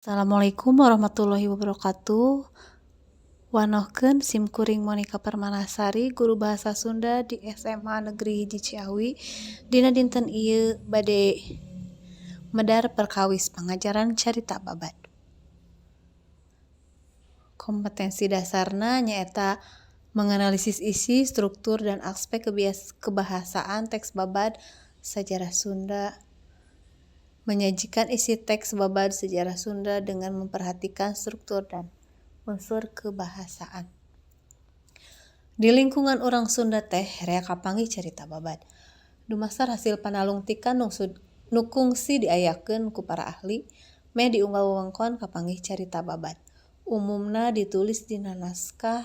Assalamualaikum warahmatullahi wabarakatuh. Wanohkeun sim kuring Monica Permanasari, guru bahasa Sunda di SMA Negeri Hiji Ciawi. Dina dinten ieu bade medar perkawis pangajaran carita babad. Kompetensi dasarna nyaeta menganalisis isi, struktur, dan aspek kebahasaan teks babad sajarah Sunda. Menyajikan isi teks babad sejarah Sunda dengan memperhatikan struktur dan unsur kebahasaan. Di lingkungan urang Sunda teh rea kapanggih carita babad. Dumasar hasil panalungtikan nu kungsi diayakeun ku para ahli, meh di unggal wewengkon kapanggih carita babad. Umumna ditulis dina naskah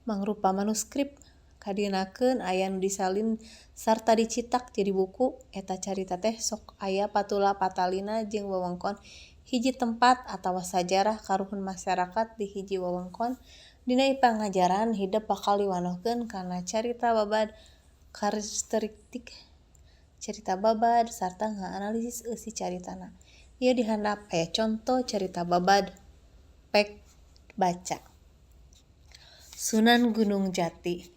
mangrupa manuskrip. Kadinakeun aya nu disalin sarta dicitak jadi buku. Eta carita teh sok aya patula patalina jeung wewengkon hiji tempat atawa sajarah karuhun masarakat di hiji wewengkon. Dina pangajaran hidep bakal diwanohkeun kana carita babad, karakteristik carita babad, sarta ngaanalisis eusi caritana. Ieu di handap aya conto carita babad pek baca. Sunan Gunung Jati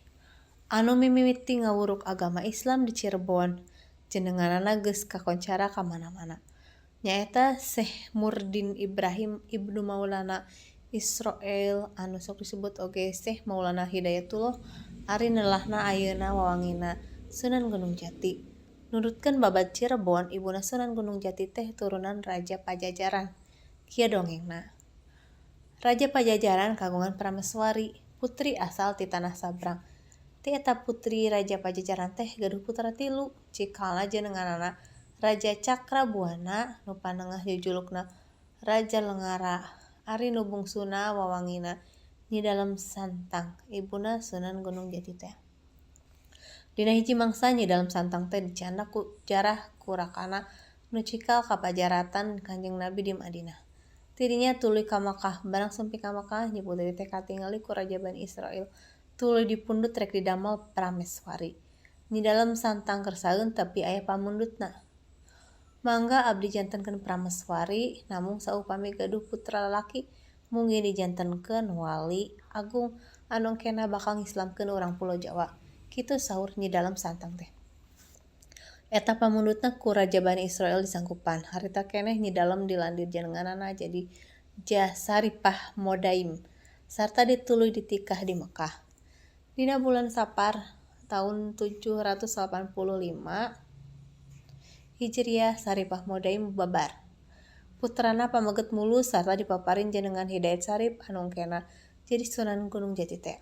anu mimimiti ngawuruk agama Islam di Cirebon, jenenganana geus kakoncara ka mana-mana. Nyaeta Syekh Murdin Ibrahim Ibnu Maulana Isroil anu sok disebut oge Syekh Maulana Hidayatullah ari nelahna ayeuna wawangina Sunan Gunung Jati. Nurutkeun babad Cirebon, ibuna Sunan Gunung Jati teh turunan Raja Pajajaran. Kieu dongengna. Raja Pajajaran kagungan prameswari, putri asal ti tanah Sabrang. Ti eta putri Raja Pajajaran teh gaduh putra tilu, cikalna jenenganana Raja Cakrabuana nu panengah jujulukna Raja Lengara, ari nu bungsuna wawangina Nyi Dalem Santang, ibuna Sunan Gunung Jati teh. Dina hiji mangsa Nyi Dalem Santang teh dicandak ku jarah ku rakana nu cikal ka pajaratan Kanjeng Nabi di Madinah. Ti dinya tuluy ka Makkah, barang sumping ka Makkah Nyi Putri teh katingali ku Raja Bani Israil. Tuluy dipundut rek didamel prameswari. Nyi Dalem Santang kersaeun tapi aya pamundutna. Mangga abdi jantenkeun prameswari, namung saupami gaduh putra lalaki mungkin dijantenkeun wali agung anu engkena bakal ngislamkeun urang pulo Jawa. Kitu saur Nyi Dalem Santang teh. Eta pamundutna ku Raja Bani Israil disanggupan. Harita keneh Nyi Dalem dilandir jenenganana jadi Saripah Modaim sarta dituluy ditikah di Mekah. Dina bulan Sapar taun 785 Hijriah Saripah Modaim babar. Putrana pameget mulus sarta dipaparin jenengan Hidayat Sarip anu engkena jadi Sunan Gunung Jati teh.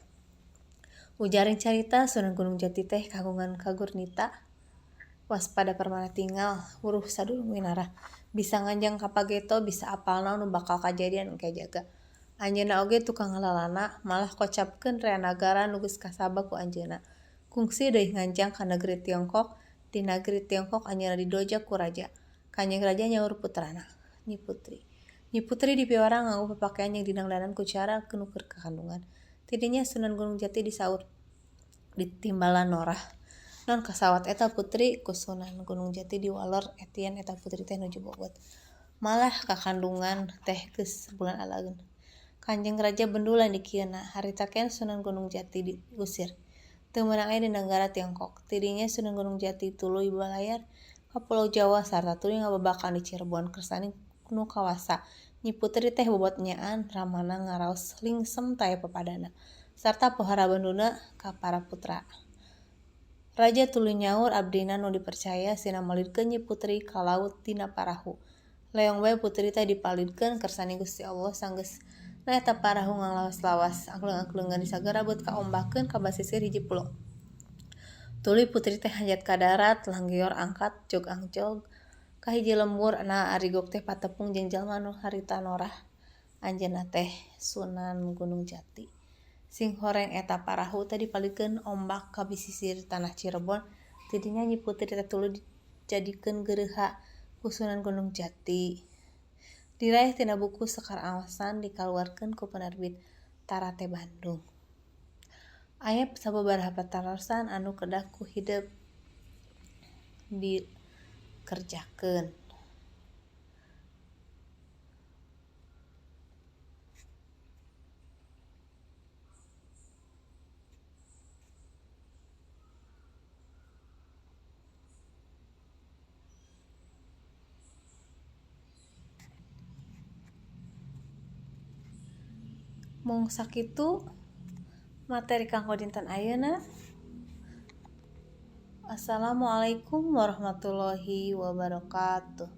Ujaring carita Sunan Gunung Jati teh kagungan kagurnita waspada permana tinggal wuruh sadulung winarah, bisa nganjang ka pageto, bisa apal naon nu bakal kajadian engke jaga. Anjeunna oge tukang ngalalana, malah kocapkeun rea nagara nu geus kasaba ku anjeunna. Kungsi deui nganjang ka negeri Tiongkok, di nagri Tiongkok anjeunna didoja ku raja. Kanjeng Raja nyaur putrana, Nyi Putri. Nyi Putri dipiwarang nganggo papakean jeung didangdanan ku cara nu keur kakandungan. Ti dinya Sunan Gunung Jati disaur ditimbalan norah. Non kasawat eta putri ku Sunan Gunung Jati diwaler etian eta putri teh nuju bobot. Malah kakandungan teh geus sabulan alaeun. Kanjeng Raja bendulan dikieuna, harita keneh Sunan Gunung Jati diusir. Teu meunang aya di nagara Tiongkok. Ti dinya Sunan Gunung Jati tuluy balayar ka pulo Jawa sarta tuluy ngababakan di Cirebon kersaning nu kawasa. Nyi Putri teh bobot nyaan, ramana ngaraos lingsem taya papadana sarta pohara benduna ka para putra. Raja tuluy nyaur abdina nu dipercaya sina malidkeun Nyi Putri ka laut dina parahu. Leong bae putri teh dipalidkeun kersaning Gusti Allah sanggeus na eta parahu ngalawas-lawas angklung-angklungan disagara beut kaombakeun ka basisir hiji pulo. Tuluy putri teh hanjat ka darat langgeor angkat jog angjog ka hiji lembur. Nah arigog teh patepung jeung jalma nu harita norah anjeunna teh Sunan Gunung Jati. Sing horeng eta parahu teh dipalidkeun ombak ka bisisir tanah Cirebon. Ti dinya Nyi Putri teh tuluy dijadikeun geureuha ku Sunan Gunung Jati. Diraih tina buku Sekar Aosan dikaluarkeun ku penerbit Tarate Bandung. Aya sababaraha patarosan anu kedah ku hidep dikerjakeun. Mung sakitu materi kanggo dinten ayeuna. Assalamualaikum warahmatullahi wabarakatuh.